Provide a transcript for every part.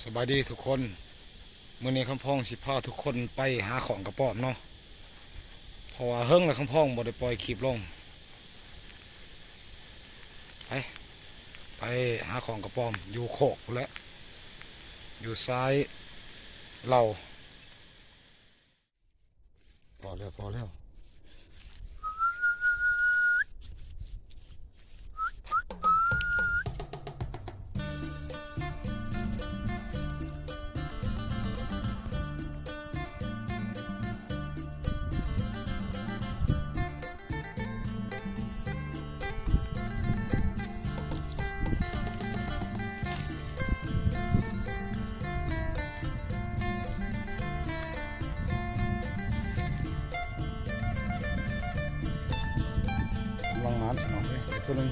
ສະບາຍດີທຸກຄົນ, ມື້ນີ້ຄຳພອງຊິພາທຸກຄົນໄປຫາຂອງກະປ້ອມເນາະ ເພາະວ່າເຫິງແລ້ວຄຳພອງບໍ່ໄດ້ປ່ອຍຄລິບລົງ. ໄປ ໄປຫາຂອງກະປ້ອມຢູ່ໂຄກພຸ້ນແຫຼະ ຢູ່ຊາຍເຫຼົ່າ. ພໍແລ້ວ ພໍແລ້ວ. ກຳລັງມາພີ່ນ້ອງເອີຍ ໄດ້ຕົວໜຶ່ງ.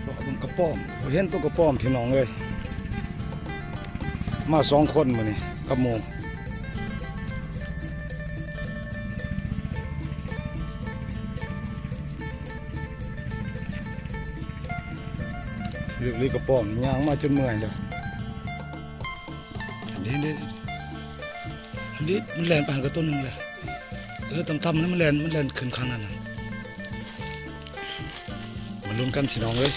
ເລາະເບິ່ງກະປ້ອມ ບໍ່ເຫັນຕົວກະປ້ອມພີ່ນ້ອງເອີຍ. ມາສອງຄົນມື້ນີ້ກັບໝູ່. ເລືອກເລີຍກະປ້ອມ ຍ່າງມາຈົນເມື່ອຍແລ້ວ. ອັນນີ້ເດ້ ອັນນີ້ມັນແລ່ນໄປຫາກະຕົວໜຶ່ງແລ້ວ. ເອີ ຕ່ຳໆນັ້ນມັນແລ່ນ ມັນແລ່ນຂຶ້ນຄັນນັ້ນນະ. ມາລຸ້ນກັນພີ່ນ້ອງເອີຍ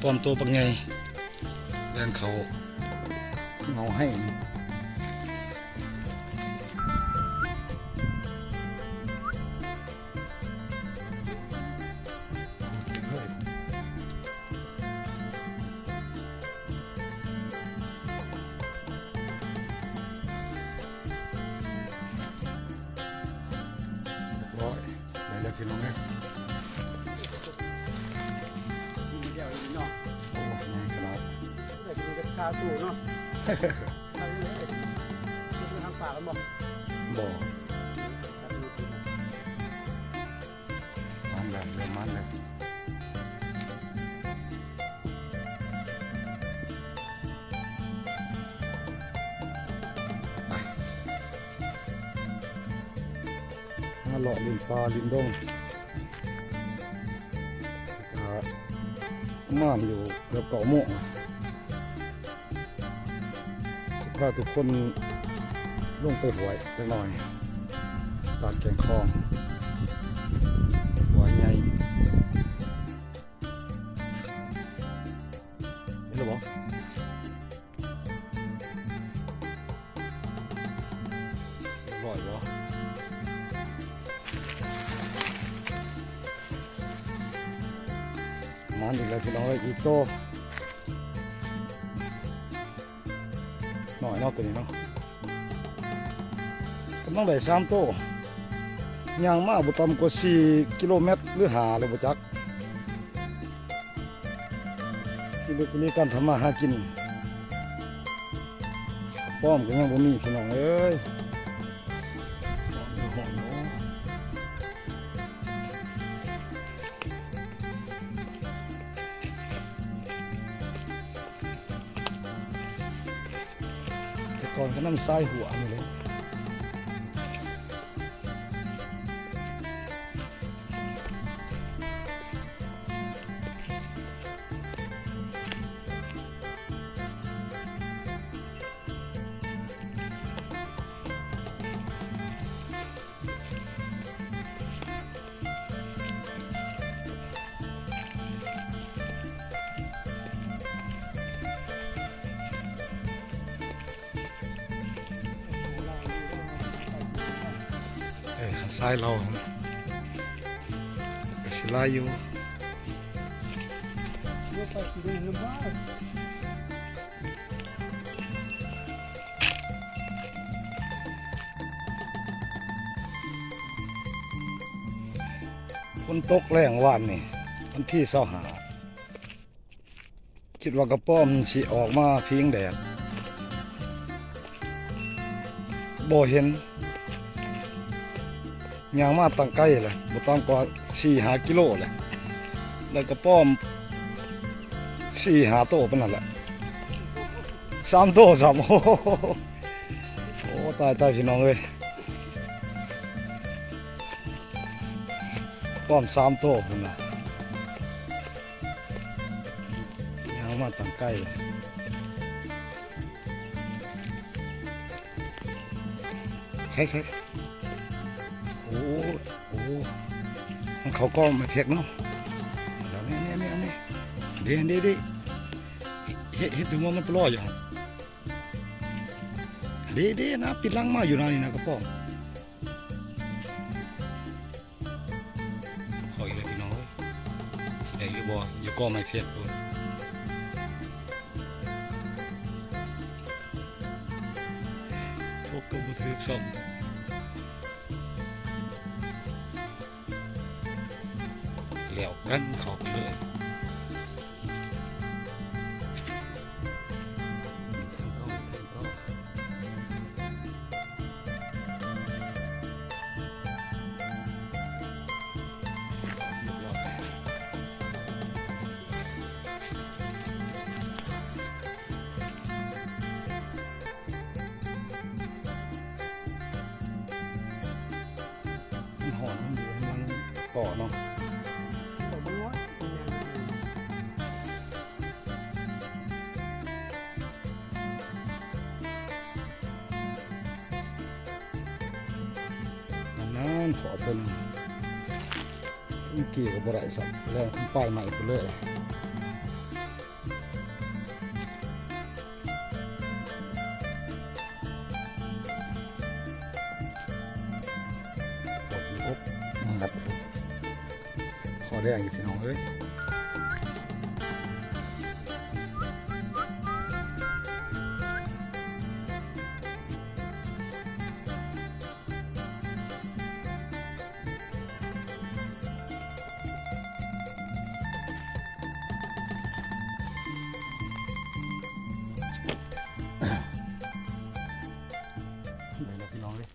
ປ້ອມໂຕບັກໃຫຍ່ ແລ່ນເຂົ້າເຫງົາໄຮ່. ຮຽບຮ້ອຍ ໄດ້ແລ້ວພີ່ນ້ອງເອີຍ. ມີດຽວນີ້ເນາະ ໂອ້ ໃຫຍ່ຂະໜາດ ໄດ້ເປັນຈັກຊາວໂຕເນາະ. ເອົາເລີຍ ເຮັດທາງປາກແລ້ວບໍ່? ບໍ່. ມັນແຫຼະ ເລີ່ມມັນແລ້ວ. ມາເລາະຫຼິ້ນປ່າຫຼິ້ນດົງ ກະປະມານຢູ່ເກືອບເກົ້າໂມງ. ພາທຸກຄົນລົງໄປຫ້ວຍຈັກໜ່ອຍ ຕາດແກ້ງຄອງ ຫ້ວຍໃຫຍ່. ເຫັນແລ້ວບໍ່? ຮຽບຮ້ອຍບໍ່? ມາອີກແລ້ວພີ່ນ້ອງເອີຍ ອີກໂຕ. ໜ້ອຍເນາະ ໂຕນີ້ເນາະ ກຳລັງໄດ້ສາມໂຕ. ຍ່າງມາບໍ່ຕ່ຳກວ່າສີ່ກິໂລແມັດ ຫຼື ຫ້າແລ້ວບໍ່ຈັກ. ຊີວິດນີ້ການທຳມາຫາກິນ ປ້ອມກໍຍັງບໍ່ມີພີ່ນ້ອງເອີຍ. ແຕ່ກ່ອນກໍນຳຊາຍຫົວນີ້ເລີຍ. ເອີ ຄັນຊາຍເຫຼົ່າກໍຊິຫຼາຍຢູ່. ຝົນຕົກແລ້ງວານນີ້ ວັນທີຊາວຫ້າ ຄິດວ່າກະປ້ອມມັນຊິອອກມາພິງແດດ ບໍ່ເຫັນ. ຍ່າງມາຕັ້ງໄກແຫຼະ ບໍ່ຕ່ຳກວ່າສີ່ຫ້າກິໂລແຫຼະ ໄດ້ກະປ້ອມສີ່ຫ້າໂຕປານນັ້ນແຫຼະ ສາມໂຕຊ້ຳ. ໂອ້ ໂອ້ ຕາຍ ຕາຍ ພີ່ນ້ອງເອີຍ ປ້ອມສາມໂຕພຸ້ນນະ ຍ່າງມາຕັ້ງໄກເລີຍ. ໃສ່ ໃສ່ ໂອ້ ໂອ້ ມັນເຂົ້າກ້ອງໄມ້ເພັກເນາະ ເດ ເດ ເດ ເດ ເດ ເຮັດ ເຮັດ ເຮັດຖືວ່າມັນໄປລໍຢູ່ຫັ້ນ ເດ ເດ ນະ ປິດຫຼັງມາຢູ່ນະ ນີ້ນະ ກະປອງ. ເຂົ້າອີກແລ້ວພີ່ນ້ອງເອີຍ ຊິໄດ້ຫຼືບໍ່ ຢູ່ກໍໄມ້ເພັກພຸ້ນ ຕົກກໍບໍ່ຖືກຊ້ຳ ແລ້ວກັນເຂົ້າໄປເລີຍ. ມັນຮ້ອນ ມັນຢູ່ ມັນກໍ່ເນາະ ອັນນັ້ນຂໍຕົວໜຶ່ງ ມັນກີ້ກໍບໍ່ໄດ້ຊ້ຳ ແລ້ວປາຍໄມ້ໄປເລີຍ. ຂໍແດງຢູ່ພີ່ນ້ອງເອີຍ. ໄດ້ແລ້ວພີ່ນ້ອງເອີຍ.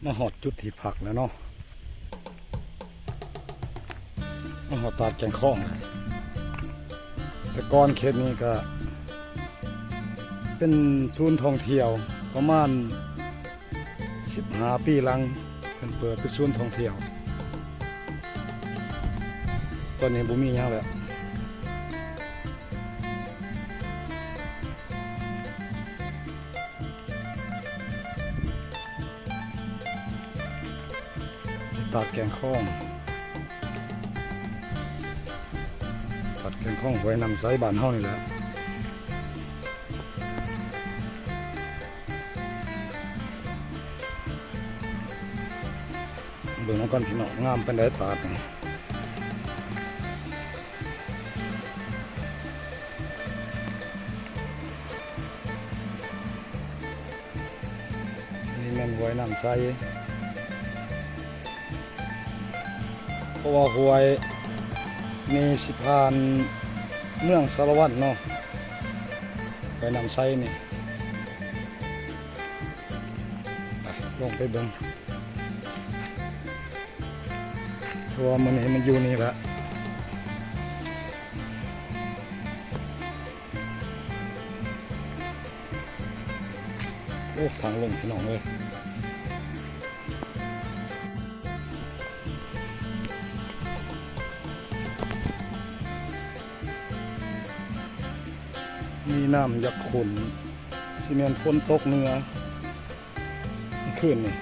ມາຮອດຈຸດທີ່ພັກແລ້ວເນາະ ມາຮອດຕາດແກ່ງຄອງ. ແຕ່ກ່ອນເຂດນີ້ກະເປັນສູນທ່ອງທ່ຽວ ປະມານສິບຫ້າປີຫຼັງ ເພິ່ນເປີດເປັນສູນທ່ອງທ່ຽວ ຕອນນີ້ບໍ່ມີຫຍັງແລ້ວ. ຕາດແກ່ງຄອງ ຕາດແກ່ງຄອງ ຫ້ວຍນ້ຳໃສບ້ານເຮົານີ້ແຫຼະ. ເບິ່ງນຳກັນພີ່ນ້ອງ ງາມປານໃດຕາດນີ້. ນີ້ແມ່ນຫ້ວຍນ້ຳໃສ ເພາະວ່າຫ້ວຍນີ້ຊິຜ່ານເມືອງສາລະວັນເນາະ ຫ້ວຍນ້ຳໃສນີ້. ໄປ ລົງໄປເບິ່ງ ເພາະວ່າມື້ນີ້ມັນຢູ່ນີ້ແຫຼະ. ໂອ້ ທາງລົງພີ່ນ້ອງເອີຍ. ມີນ້ຳຢາກຂຸ້ນ ຊິແມ່ນຝົນຕົກເໜືອຄືນນີ້.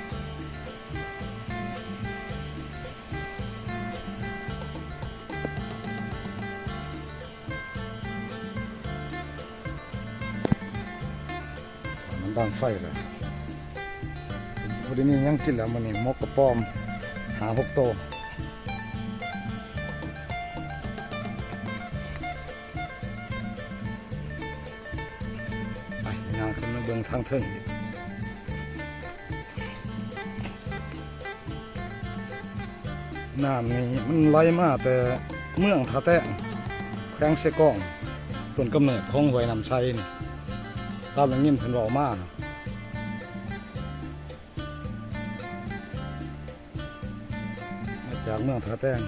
ມັນດັງໄຟແລ້ວ ບໍ່ໄດ້ມີຫຍັງກິນແລ້ວມື້ນີ້ ໝົກກະປອມຫ້າຫົກໂຕ. ໄປ ຍ່າງຂຶ້ນມາເບິ່ງທາງເທິງອີກ. ນ້ຳນີ້ມັນໄຫຼມາແຕ່ເມືອງທ່າແຕງ ແຂວງເຊກອງ. ຕົ້ນກຳເນີດຂອງຫ້ວຍນ້ຳໃສນີ້ ຕາມໄດ້ຍິນເພິ່ນເວົ້າມານະ ມາຈາກເມືອງທ່າແຕງ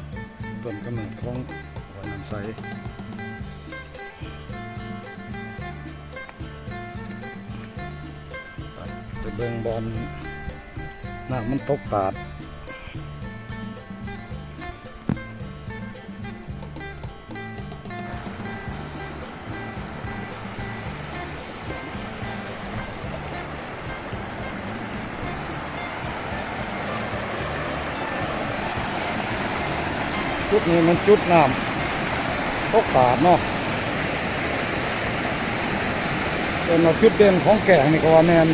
ຕົ້ນກຳເນີດຂອງຫ້ວຍນ້ຳໃສ. ໄປເບິ່ງບ່ອນນ້ຳມັນຕົກຕາດ. ຈຸດນີ້ແມ່ນຈຸດນ້ຳຕົກຕາດເນາະ ເອີ້ນວ່າຈຸດເດັ່ນຂອງແກ້ງນີ້ກໍວ່າແມ່ນ.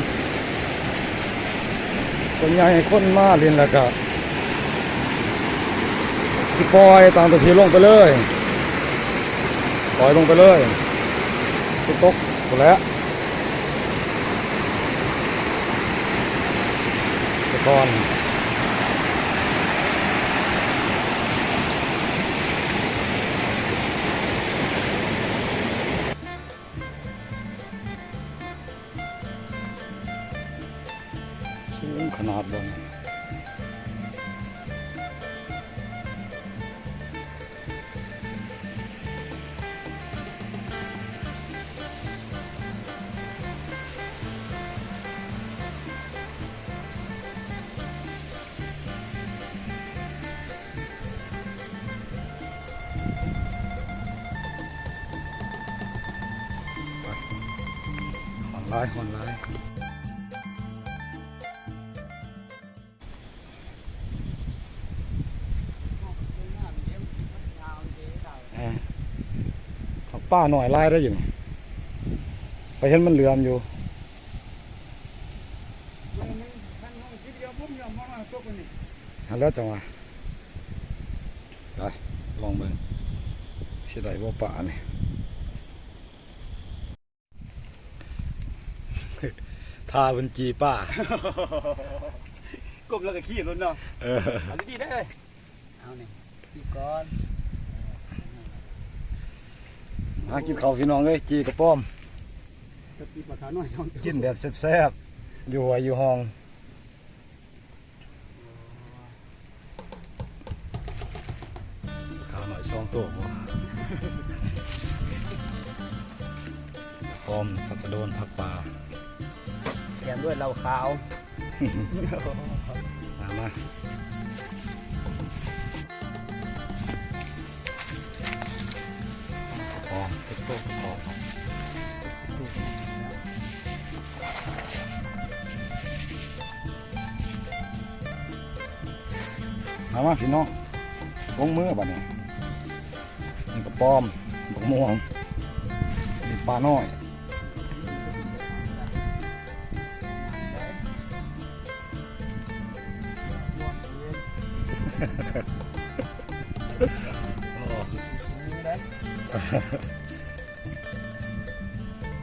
ສ່ວນໃຫຍ່ຄົນມາຫຼິ້ນແລ້ວກະຊິປ່ອຍຕັ້ງແຕ່ພີ້ລົງໄປເລີຍ ປ່ອຍລົງໄປເລີຍ ໄປຕົກພຸ້ນແຫຼະ ສະກ່ອນ. ສູງຂະໜາດບໍ່ນີ້? ຮ້ອນຫຼາຍ ຮ້ອນຫຼາຍ. ເອີ ຜັກປ່ານ້ອຍຫຼາຍໄດ໋ຢູ່ນີ້ ຂ້ອຍເຫັນມັນເຫຼືອມຢູ່. ຫັ້ນແຫຼະຈັ່ງວ່າ ໄປລອງເບິ່ງ ຊິໄດ້ບໍ່ປານີ້. ຖ້າເພິ່ນຈີ່ປາ ກົບແລ້ວກໍຂີ່ລົດເນາະ. ເອີ ເອົາດີໆເດີ ເອົານີ້ ກີ່ກ່ອນ. ມາກິນເຂົ້າພີ່ນ້ອງເອີຍ ຈີ່ກະປອມ ກັບຈີ່ປາຂາວນ້ອຍສອງໂຕ ກິນແບບແຊບໆ ຢູ່ຫ້ວຍຢູ່ຮ່ອງ. ຂາວໜ້ອຍສອງໂຕບໍ່? ຫອມ ຜັກກະໂດນ ຜັກປາ ແຖມດ້ວຍເຫຼົ້າຂາວ. ມາ ມາ ຫອມ ເປັດໂຕ ຫອມ. ມາ ມາ ພີ່ນ້ອງ ລົງມືບາດນີ້. ນີ້ກະປອມ ບັກມ່ວງ ນີ້ປານ້ອຍ.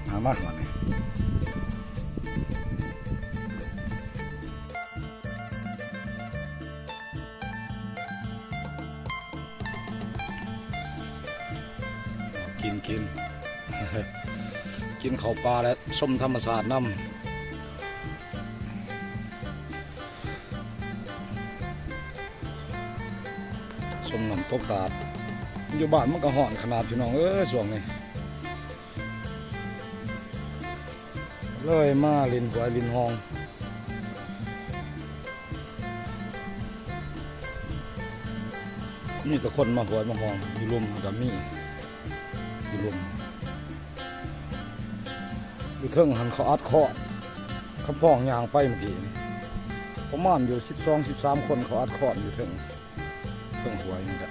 ມາ ມາ ມານີ້ ກິນ ກິນ ກິນເຂົ້າປ່າ ແລະ ຊົມທຳມະຊາດນຳ. ຊົມນ້ຳຕົກຕາດ. ຢູ່ບ້ານມັນກໍຮ້ອນຂະໜາດ ພີ່ນ້ອງເອີຍ ຊ່ວງນີ້ ເລີຍມາຫຼິ້ນຫ້ວຍຫຼິ້ນຮ່ອງ. ມີແຕ່ຄົນມາຫ້ວຍມາຮ່ອງ. ຢູ່ລຸ່ມກໍມີ ຢູ່ລຸ່ມ. ຢູ່ເທິງຫັ້ນເຂົາອັດຄອດ ຄຳພອງຍ່າງໄປເມື່ອກີ້ນີ້ ປະມານຢູ່ສິບສອງ ສິບສາມຄົນ ເຂົາອັດຄອດຢູ່ເທິງ ເທິງຫ້ວຍນີ້ແຫຼະ.